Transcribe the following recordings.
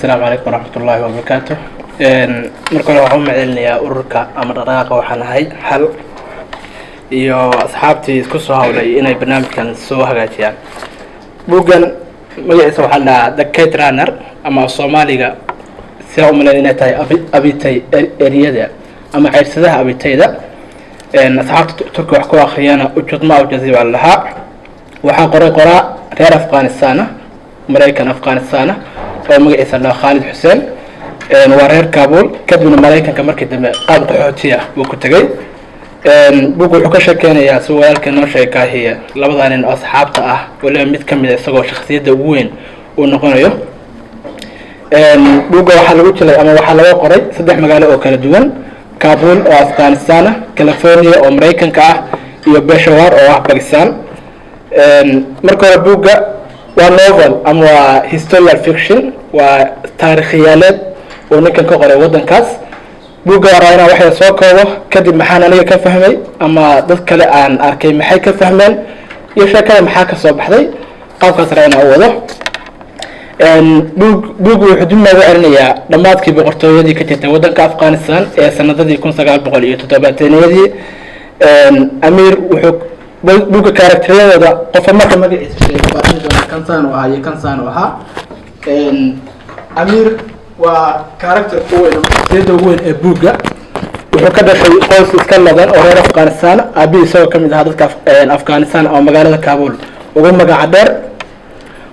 Asalaamu calaykum waraxmat ullaahi wabarakaatu. Marka hore waxaan u macelinayaa ururka ama dhaqdhaqaaqa Waxaan Ahay Xal iyo asxaabtii isku soo hawlay inay barnaamijkan soo hagaajiyaan. Buuggan magaciisa waxaa la dhahaa The Kite Runner, ama Soomaaliga sidaa u malayn inay tahay abitay eryada ama ceyrsadaha abitayda. Asxaabta Turki wax ku akriyana Uçurtma Avcısı baa la dhahaa. Waxaa qoray qoraa reer Afghanistan ah, Maraykan Afghanistan ah, oo magaciisa la dhaho Khaalid Xuseen. Waa reer Kabul, kadibna Maraykanka markii dambe qaab qaxooti ah buu ku tegey. Buuggu wuxuu ka sheekeynayaa, si walaalka noo sheekaahiya, labada nin oo asxaabta ah, waliba mid ka mid a isagoo shakhsiyadda ugu weyn uu noqonayo. Buugga waxaa lagu jilay ama waxaa laga qoray saddex magaalo oo kala duwan: Kabul oo Afghanistan ah, California oo Maraykanka ah iyo Peshawar oo ah Pakistan. Marka hore buugga waa novel ama waa historical fiction, waa taariikhiyaaleed uu ninkan ka qoray waddankaas. Buugga waa rabaa inaan waxay soo koobo, kadib maxaan aniga ka fahmay ama dad kale aan arkay maxay ka fahmeen iyo sheekada maxaa ka soo baxday, qaabkaas rabaa inaan u wado. Buuggu wuxuu dib noogu celinayaa dhammaadkii boqortooyadii ka jirtay waddanka Afghanistan ee sanadadii 1970-yadii. Amiir wuxuu buugga character-yadooda qofa marka magaciisa sheego baa dhihi doonaa kan saan u ahaa iyo kan saan u ahaa. Amiir waa character ugu weyn ama shakhsiyadda ugu weyn ee buugga. Wuxuu ka dhashay qoys iska ladan oo reer Afghanistan, aabihii isagoo ka mid ahaa dadka Afghanistan oo magaalada Kabul ugu magaca dheer.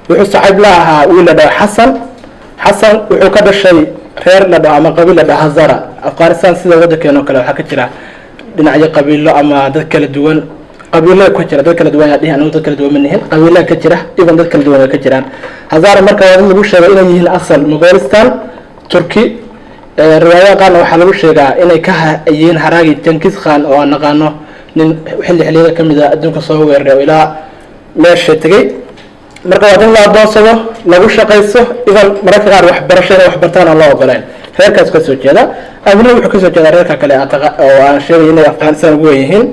Wuxuu saaxiib la ahaa wiil la dhaho Xasan. Xasan wuxuu ka dhashay reer la dhaho ama qabiil la dhaho Hazara. Afghanistan sida waddankeena oo kale waxaa ka jira dhinacyo qabiilo ama dad kala duwan, qabiilo ku jira, dad kala duwan yaa dhihi. Anigu dad kala duwan ma nihin, qabiilaa ka jira, even dad kala duwan way ka jiraan. Hazara marka waa dad lagu sheegay inay yihiin asal Mogolistan, Turki. Riwaayadaha qaarna waxaa lagu sheegaa inay ka yihiin haraagi Genghis Khan, oo aan naqaano nin xilli xilliyada ka mid a adduunka soo weeraray oo ilaa meesha tegey. Marka waa dad la adoonsado, lagu shaqaysto, even mararka qaar waxbarasho inay waxbartaan aan loo ogoleen. Reerkaas ka soo jeeda. Amina wuxuu kasoo jeedaa reerka kale oo aan sheegay inay Afghanistan ugu wen yihiin.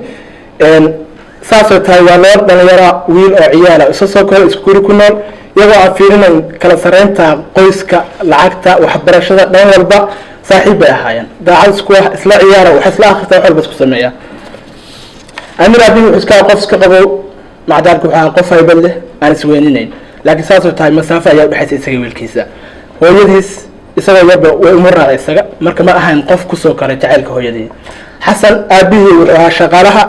Saasoo tahay, waa loo dhalinyara wiil oo ciyaala isa soo koro, isku guri ku nool, iyagoo aan fiirinayn kala sareynta qoyska, lacagta, waxbarashada, dhan walba saaxiib bay ahaayeen, daacad isku ah, isla ciyaara, wax isla akhrista, wax walba isku sameeya. Amir abi wuxuu iska qof iska qabow, macdaalka wuxuu ahaa qof haybad leh, aan isweyninayn, laakiin saasoo tahay masaafo ayaa udhexaysa isaga wiilkiisa. Hooyadiis isagoo yarba way uma raacday isaga, marka ma ahayn qof kusoo koray jacaylka hooyadii. Xasan aabihii wuxuu ahaa shaqaalaha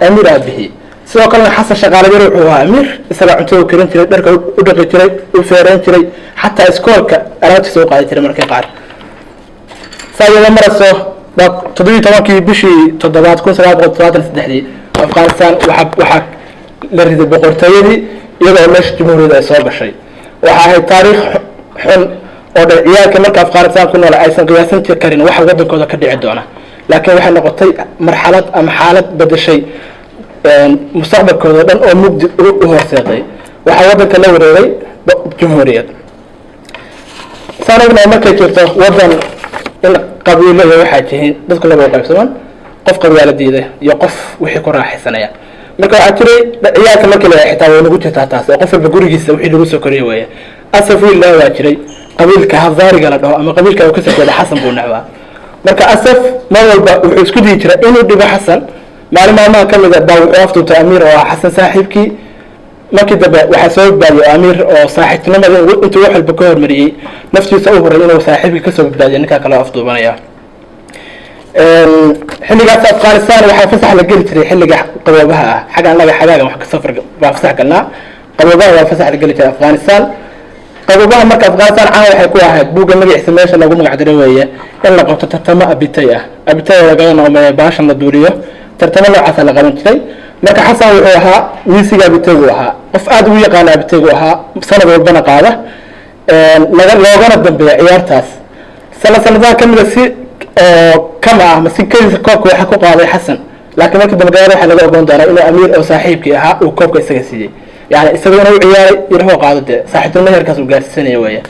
Amiir aabihii. Sidoo kalena Xasan shaqaale yar wuxuu ahaa Amiir, isagaa cuntada u karin jiray, dharka u dhaqi jiray, u feereyn jiray, xataa iskoolka alaabtiisa u qaadi jiray markay qaar. Saa iyadoo marayso baa 17-kii bishii toddobaad 1973-dii Afghanistan waxaa la riday boqortooyadii, iyadoo meesha jamhuuriyadda ay soo gashay. Waxa ahayd taariikh xun oo dhan ciyaalka marka Afghanistan ku nool aysan qiyaasan karin waxa waddankooda ka dhici doona, laakiin waxay noqotay marxalad ama xaalad bedeshay mustaqbalkooda o dhan oo mugdi u horseeday. Waxaa waddanka la wareegay jamhuuriyad. Saan ognahay, markay jirto waddan in qabiilo iyo waxaa jihin dadku laba u qaybsaman: qof qabyaala diiday iyo qof wixii ku raaxaysanaya. Marka waxaa jiray ciyaalka markii la xitaa way nagu jirtaa taas oo qof walba gurigiisa wixii lagu soo koriyo weeye. Asaf wiil laa waa jiray, qabiilka Hazaariga la dhaho ama qabiilka uu kasoo jeeda Xasan buu necbaa. Marka Asaf mar walba wuxuu isku diyi jiray inuu dhibo Xasan. Maalin maalmaha ka mid a baa wuxuu aftuubtay Amiir oo ah Xasan saaxiibkii. Markii dambe waxaa soo badbaadiyay Amiir oo saaxiibtinimada intuu wax walba ka hormariyey, naftiisa u horay inuu saaxiibkii kasoo badbaadiyo ninkaa kale oo afduubanaya. Xilligaas Afghanistan waxaa fasax la geli jiray xilliga qaboobaha ah. Xagga annaga xagaagan wax ka safar baa fasax galnaa, qaboobaha waa fasax la geli jiray Afghanistan qaboobaha. Marka Afghanistan caan waxay ku ahayd, buugga magaciisa meesha lagu magac diray weeye, in la qabto tartamo abitay ah. Abitay lagala noqmaya baashan la duuliyo, tartamo noocaasa la qaban jiray. Marka Xasan wuxuu ahaa miisiga abitaygu ahaa, qof aada ugu yaqaana abitaygu ahaa, sanad walbana qaada, laga loogana dambeeya ciyaartaas. Sanad sanadaha ka mida si oo kama ah ma si keliisa koobka waxaa ku qaaday Xasan, laakiin markii dambe gadaal waxaa laga ogoon doonaa inuu Amiir oo saaxiibkii ahaa uu koobka isaga siiyey, yani isaga inuu ciyaaray yarahoo qaado dee saaxiibtinimo heerkaas uu gaarsiisanaya weeye.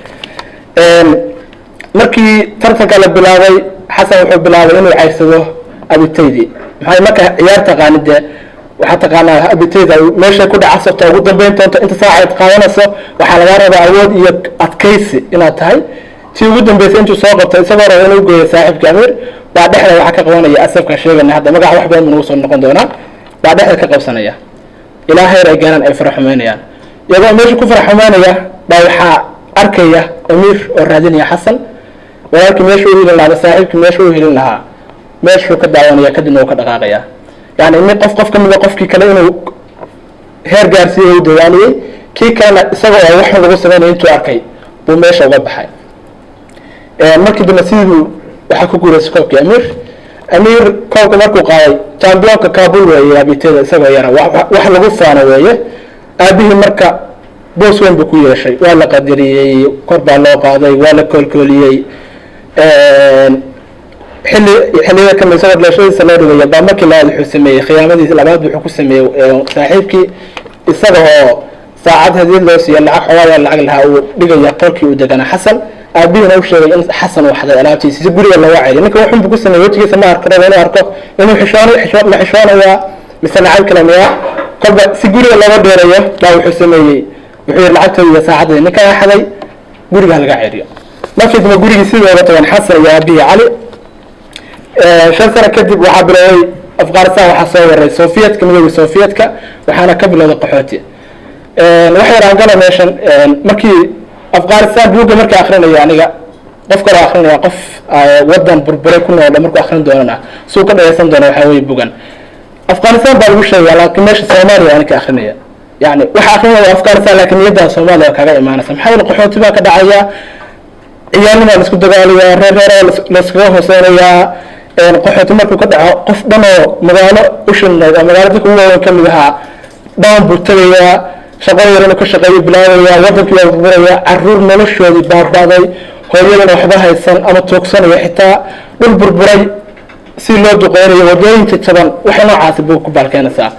Markii tartanka la bilaabay, Xasan wuxuu bilaabay inuu cayrsado abitaydii. Maxay marka ciyaar taqaanid dee, waxaa taqaanaa abitayda meeshay ku dhacasabto ugu dambeyn doonto, inta saacaad qaadanayso. Waxaa lagaa rabaa awood iyo adkaysi inaad tahay. Tii ugu dambeysay intuu soo qabtay, isagoo raba inuu geeyo saaxiibka Amiir, baa dhexda waxaa ka qabanaya Asafkan sheegana hadda. Magaca wax badan buu nagu soo noqon doonaa. Baa dhexda ka qabsanaya ilaa heer ay gaaraan ay fara xumeynayaan. Iyagoo meesha ku fara xumeynaya baa waxaa arkaya Amiir oo raadinaya Xasan, walaalkii meesha u helin lahaa, saaxiibkii meesha u helin lahaa. Meeshuu ka daawanaya, kadibna uu ka dhaqaaqaya. Yani mid qof ka mida qofkii kale inuu heer gaarsiiyey u dadaaliyey, kii kalena isaga oo waxun lagu sameynaya intuu arkay buu meesha uga baxay. Markii dambe sidiibuu waxaa ku guuleystay koobkii Amiir. Amiir koobka markuu qaaday, championka Kabul weeye abiteeda isagoo yara, wax lagu faano weeye. Aabihii marka boos weyn buu ku yeeshay, waa la qadariyey, kor baa loo qaaday, waa la koolkooliyey. Xilli xilliyada kamid isagoo dhalashadiisa loo dhigaya baa markii labaad wuxuu sameeyey khiyaamadiisi labaad. Wuxuu ku sameeyey saaxiibkii, isaga oo saacad hadiyad loo siiya, lacag xoogaa lacag lahaa uu dhigaya qolkii uu deganaa Xasan. Aabihiina u sheegay in Xasan uu xaday alaabtiisa si guriga looga celiyo. Ninka waxun buu ku sameeyey, wejigiisa ma arko, raba inuu arko inuu xishoon ma xishoonayaa mise lacag kale miyaa. Kolba si guriga looga dheereeyo baa wuxuu sameeyey, wuxuu yihi lacagtooda iyo saacadeeda ninkaa xaday, guriga ha laga celiyo. Markii dambe gurigii sidii oga tagan Xasan iyo aabihii Cali. 5 sano kadib waxaa bilowday Afghanistan, waxaa soo waray Sofiyetka, Midooda Sofiyetka, waxaana ka bilowday qaxooti. Wax yar aan gala meeshan. Markii Afghanistan buugga markii akrinaya aniga, qof kaloo akrinaya, qof wadan burburay ku nool markuu akrin doonana suu ka dhageysan doona, waxaa weye bugan Afghanistan baa lagu sheegaya, laakiin meesha Soomaaliya ani ka akrinaya. Yani waxa akrinaya Afghanistan, laakiin niyadda Soomaaliya kaga imaanaysa. Maxaa yeele qaxooti baa ka dhacaya, ciyaalnimaa laisku dagaalayaa, reer reer laiskaga hooseynayaa. Qaxooti markuu ka dhaco, qof dhan oo magaalo u shilnayd oo magaalo dadka ugu waaweyn kamid ahaa dhan buu tegayaa, shaqo yar inuu ka shaqeeyo bilaabayaa, wadankii waa burburaya, caruur noloshoodii baaba'day, hooyadana waxba haysan ama tuugsanaya, xitaa dhul burburay si loo duqeynayo, wadooyinka jaban, waxa noocaasi buu ku baalkeenaysaa.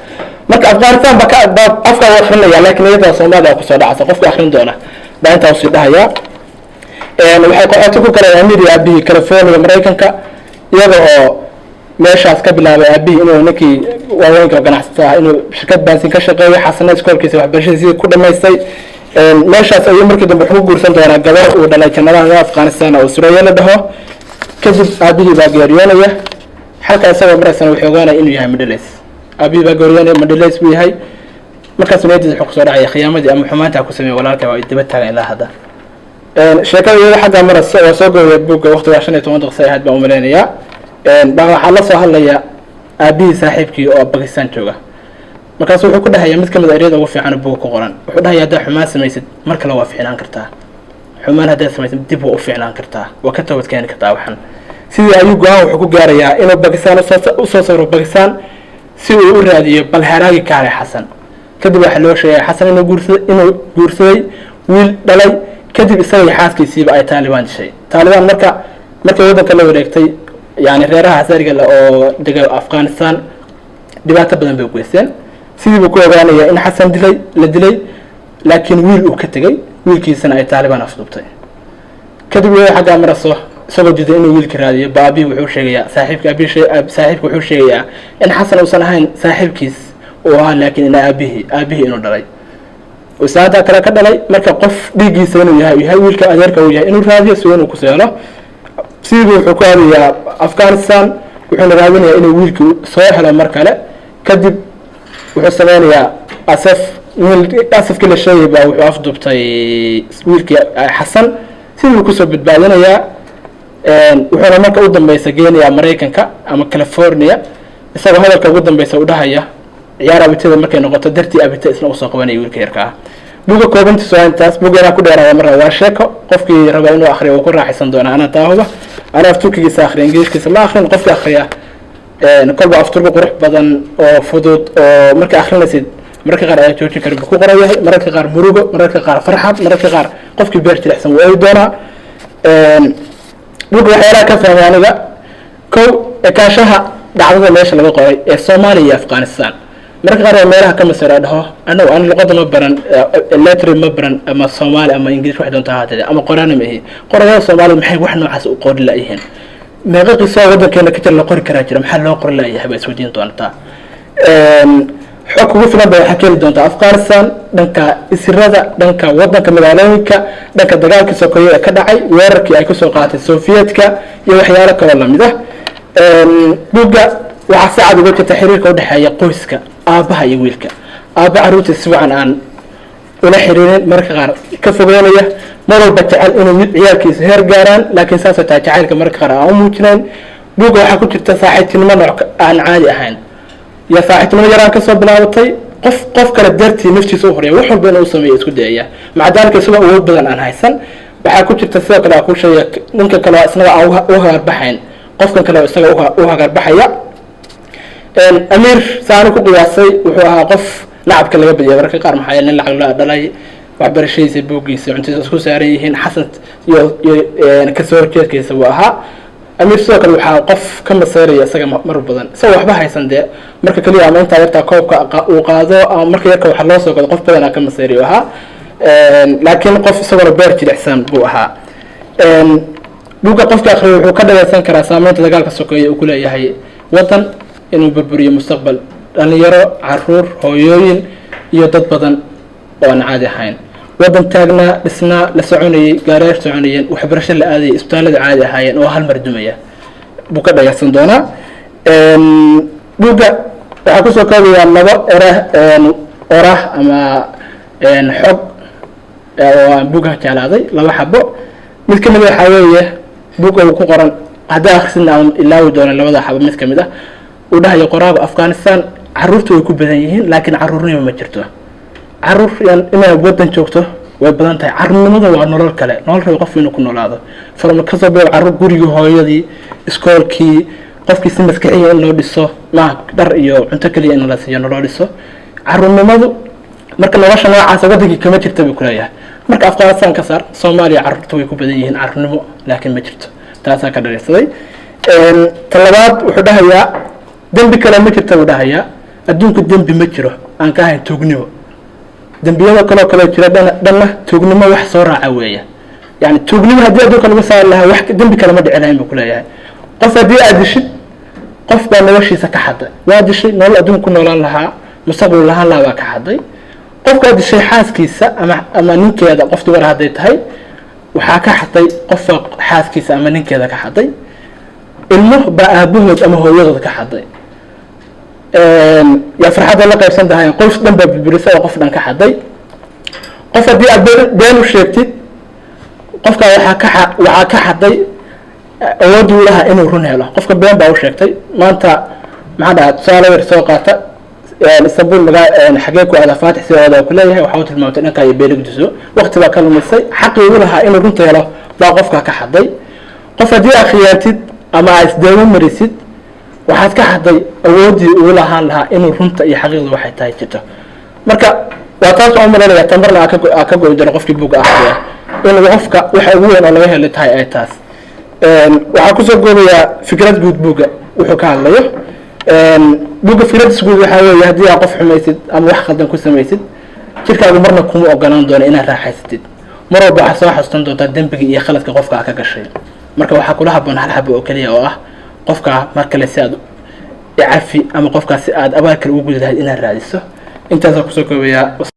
Marka Afghanistan baa ka baa afka u akrinaya, laakiin iyada Soomaaliya kusoo dhacaysa. Qofka akrin doona baa intaa usii dhahaya. Waxay qaxooti ku galeen Amiir iyo aabihii California, Maraykanka, iyaga oo meeshaas ka bilaabay aabihii inuu ninkii waaweynka ganacsata ah inuu shirkad baansin ka shaqeeyo. Xasana iskoolkiisa waxbarashadiisii ku dhamaystay meeshaas ayuu markii dambe wuxuu ku guursan doonaa gabar uu dhalay jannadaha Afghanistan oo Suraya la dhaho. Kadib aabihii baa geeriyoonaya. Halka isagoo maraysana wuxuu ogaanaya inuu yahay madhalays. Aabihii baa geeriyoonaya, madhalays buu yahay. Markaas niyadiisa wuxuu kusoo dhacaya khiyaamadii ama xumaanta ku sameeyey walaalka waa ay daba taagan ilaa hadda. Sheekada iyada xaggaa maraysa waa soo gobaya buugga. Waqtigaa 15 daqiiqo ahayd baan umalaynayaa. Baa waxaa la soo hadlaya aabihii saaxiibkii oo Bakistan jooga. Markaasu wuxuu ku dhahaya mid kamid a eryada ugu fiican oo buugga ku qoran. Wuxuu dhahaya, haddaad xumaan samaysid, mar kale waa fiicnaan kartaa. Xumaan haddaad samaysid, dib waa u fiicnaan kartaa, waa ka toobad keeni kartaa. Waxan sidii ayuu go-aan wuxuu ku gaarayaa inuu Bakistan usoo safro, Bakistan si uu u raadiyo bal haraagi kaale Xasan. Kadib waxaa loo sheegay Xasan inuu guursaday, wiil dhalay, kadib isaga iyo xaaskiisiiba ay Taalibaan dishay. Taalibaan marka markay waddanka la wareegtay, yani reeraha asariga le oo dega Afghanistan, dhibaato badan bay geysteen. Sidii buu ku ogaanaya in Xasan dilay, la dilay, laakiin wiil uu ka tegey, wiilkiisana ay Taalibaan afduubtay. Kadib iyadoo xaggaa maraso, isagoo diiday inuu wiilka raadiyo, ba aabihii wuxuu sheegayaa saaxiibka aabihii saaxiibka wuxuu sheegayaa in Xasan uusan ahayn saaxiibkiis uu ahaa, laakiin ina aabihii inuu dhalay, islaanta kale ka dhalay. Marka qof dhiiggiisa inuu yahay wiilka adeerka uu yahay, inuu raadiyo si inuu kusoo helo. Sidiibu wuxuu ku aadayaa Afghanistan, wuxuuna raadinayaa inuu wiilkii soo helo mar kale. Kadib wuxuu sameynayaa Asaf, wiil Asafkii la sheegay baa wuxuu afduubtay wiilkii Xasan. Sidii kusoo badbaadinayaa, wuxuuna marka u dambeysa geenayaa Maraykanka ama California, isagoo hadalka ugu dambeysa u dhahaya ciyaar abitada markay noqoto dartii abita isna usoo qabanaya wiilka yarka ah. Buga koobantiisu waa intaas. Buga inaan ku dheeraada marra waa sheeko. Qofkii raba inuu akriyo wuu ku raaxaysan doonaa. Anaa taahuba ana af Turkigiisa akriya, Ingiliishkiisa ma akrin. Qofka akriya kolba af Turki qurux badan oo fudud oo marka akrinaysid mararka qaar ayaa joojin kara buu ku qoran yahay. Mararka qaar murugo, mararka qaar farxad, mararka qaar qofkii beer jilicsan wuu ogi doonaa. Buga waxyaalaha ka fahmay aniga, kow, ekaanshaha dhacdada meesha laga qoray ee Soomaaliya iyo Afghanistan. Mararka qaar waa meelaha ka masira dhaho anagu aan luqada ma baran, letri ma baran, ama Soomaali ama Ingilish wax doonta ahaatee, ama qoraana ma ihi. Qorayada Soomaaliya maxay wax noocaas u qori la'yihiin? Meeqa qiso waddankeena ka jira la qori karaa jira, maxaa loo qori la'yahay baa isweydiin doontaa. Xog kugu filan ba waxaa ka heli doontaa Afghanistan. dhanka isirada, dhanka wadanka, magaalooyinka, dhanka dagaalkii sokeeye ee ka dhacay, weerarkii ay kusoo qaatay Sofiyeetka iyo waxyaalo kaloo lamid ah. Buugga waxaa si cad uga jirta xiriirka udhexeeya qoyska, aabbaha iyo wiilka. Aabba carruurta si wacan aan ula xiriirin, mararka qaar ka fogeynaya, mar walba jecel inuu mid ciyaalkiisa heer gaaraan, laakiin saasoo tahay jacaylka mararka qaar aan u muujinayn. Buugga waxaa ku jirta saaxiibtinimo nooc aan caadi ahayn iyo saaxiibtinimo yaraan kasoo bilaabatay, qof qof kale dartii naftiisa u horaya, wax walba inuu sameeyo isku dayaya, maca daalika isagoo awood badan aan haysan. Waxaa ku jirta sidoo kale aan kuu sheegaya ninka kale isnaga aan u hagarbaxayn, qofkan kale isaga u hagarbaxaya. Amiir saanu ku qiyaasay wuxuu ahaa qof nacabka laga badiyay mararka qaar, maxaa yeele nin lacag loo dhalay, waxbarashadiisa, buuggiisa, cuntadiisa isku saaran yihiin. Xasan iyo kasoo horjeedkiisa buu ahaa Amiir. Sidoo kale waxaa qof ka maseyraya isaga mar badan, isagoo waxba haysan dee, marka keliya ama intaa yartaa koobka uu qaado ama marka yarka waxa loo soo gado, qof badanaa ka maseyray ahaa, laakiin qof isagoona beer jilicsan buu ahaa. Buugga qofka akhriya wuxuu ka dhageysan karaa saameynta dagaalka sokeeye uu ku leeyahay waddan, inuu burburiyo mustaqbal dhalinyaro, caruur, hooyooyin iyo dad badan oo aan caadi ahayn. Waddan taagnaa, dhisnaa, la soconayay, gaariyaal soconayeen, waxbarasho la aadayay, isbitaallada caadi ahaayeen oo hal mar dumaya buu ka dhageysan doonaa. Buugga waxaa kusoo koobayaa labo era, orah ama xog oo aan buugga jeclaaday, laba xabo. Mid kamid a waxaa weeye buugga uu ku qoran, haddii akhrisidna aan ilaawi doono labada xabo. Mid kamid ah uu dhahayo qoraaga: Afghanistan carruurtu way ku badan yihiin, laakiin carruurnimo ma jirto. Carruur inay waddan joogto way badan tahay, carruurnimada waa nolol kale, nolol raba qofku inuu ku noolaado, from kasoo bilow carruur, gurigii hooyadii, iskoolkii, qofkii si maskaxiya in loo dhiso, ma dhar iyo cunto keliya in la siiyo naloo dhiso carruurnimadu. Marka nolosha noocaasa waddankii kama jirta buu kuleeyahay. Marka Afghanistan ka saar, Soomaaliya carruurta way ku badan yihiin, carruurnimo laakiin ma jirto. Taasaa ka dhalisaday. Ta labaad wuxuu dhahayaa: dembi kale ma jirta buu dhahayaa, adduunku dembi ma jiro aan ka ahayn tuugnimo. Dembiyada kaloo kale jira dhanna tuugnimo wax soo raaca weeya. Yani tuugnimo haddii adduunka lagu saari lahaa, wax dembi kale ma dhici lahayn buu kuleeyahay. Qof haddii aad dishid, qof baa noloshiisa ka xaday, waa dishay, nolol adduunka ku noolaan lahaa, mustaqbal lahaan lahaa baa ka xaday. Qofkaa dishay xaaskiisa ama ninkeeda, qof dumar hadday tahay, waxaa ka xaday qofka xaaskiisa ama ninkeeda ka xaday. Ilmo baa aabahood ama hooyadood ka xaday. Yaa farxadda la qaybsan tahay? Qoys dhan baa burburisa oo qof dhan ka xaday. Qof haddii aad been u sheegtid, qofkaa waxaa ka xaday awoodii u lahaa inuu run helo. Qofka been baa u sheegtay maanta. Maxaa dhahaa, tusaale yar soo qaata: Istanbul magaa xagee ku aadaa Faatix sidooda ku leeyahay, waxaa u tilmaamtay dhanka iyo Beeligdiso, waqti baa ka lumisay. Xaqii u lahaa inuu runta helo baa qofkaa ka xaday. Qof haddii aad khiyaantid ama aad isdeemo marisid, waxaad ka xaday awooddii uu lahaan lahaa inuu runta iyo xaqiiqda waxay tahay jirto. Marka waa taas waan umalaynaya tamarna aa ka go'i doono qofkii buugga akhriya, inuu qofka waxa ugu weyn oo laga helay tahay ay taas. Waxaa kusoo goobayaa fikrad guud buugga wuxuu ka hadlayo. Buugga fikradiis guud waxaa weeye: haddii aad qof xumaysid ama wax khaldan ku samaysid, jirkaagu marna kuma ogolaan doono inaad raaxaysatid. Mar walba waxaad soo xasuusan doontaa dembiga iyo khaladka qofka aa ka gashay. Marka waxaa kula haboon hal xabo oo keliya, oo ah qofkaa mar kale si aad cafi ama qofkaas si aad abaal kale ugu gudi lahayd inaad raadiso. Intaasaa kusoo koobayaa.